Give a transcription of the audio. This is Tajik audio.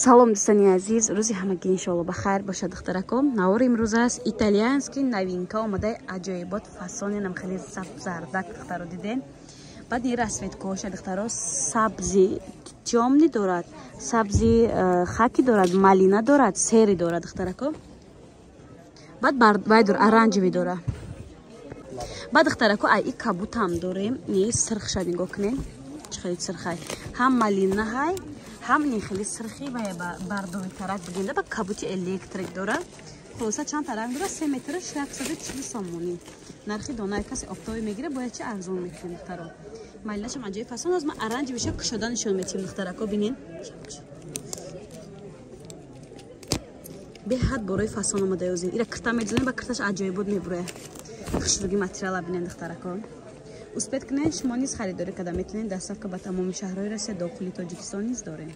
Салом, дӯстони азиз, рӯзи ҳамагӣ иншоалло ба хайр бошад, духтараком. Навор имрӯз аст итальянский новинка омадаи, аҷоибот, фасони нам хеле зардак, духтаро, диден. Баъд ин расцветкоша, духтаро, сабзи тёмный дорад, сабзи хаки дорад, малина дорад, серый дорад, духтарако. Баъд вай дор, оранжевый дора. Баъд, духтарако, ай и кабутам дорем, не сирхша нигоҳ кунед, чӣ хеле сирхай, ҳам малина ҳай, ҳам ин хеле сирхи ва бардови тарак бигинда. Ба кабути электрик дора. Хулоса, чанд та ранг дора, 3 метра 140 сомонӣ нархи донаи. Касе оптовый мегира, бояд чи арзон мекунем, духтаро. Малинашам аҷоиб фасон. Аз ма оранжевыйша кушода нишон метиҳем, духтарако, бинен, беҳад борои фасон омада. Ёзин ира кирта медзонем, ба кирташ аҷоибот мебуроя. Хушруги материала бинен, духтарако. Успеть кунед, шумо низ харидорӣ карда метавонед. Доставка ба тамоми шаҳрҳои Россия, дохили Тоҷикистон низ дорем.